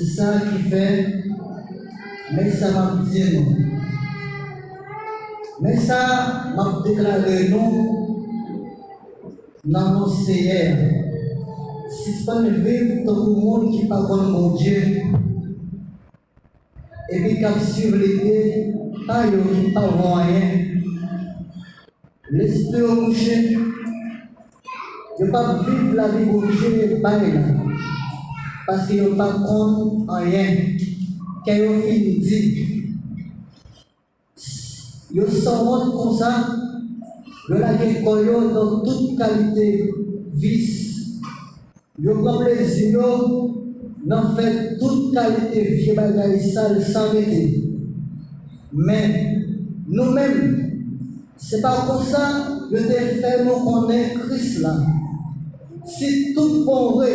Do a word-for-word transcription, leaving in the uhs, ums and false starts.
Se sa ki fè, men sa m ap di nou. Men sa m ap deklare nou nan non Seyè a. Sispann viv tankou moun ki pa konn Bondye, epi k ap swiv lide pa yo ki pa vo anyen. Lespri yo mouche, yo p ap viv lavi Bondye bay la, paske yo pa konn anyen. Kè yo fin di. Yo sanwont konsa, yo lage kò yo nan tout kalite vis. Yo pran plezi yo nan fè tout kalite vye bagay sal san rete. Men, nou menm, se pa konsa yo te fè nou konnen Kris la. Si tout bon vre,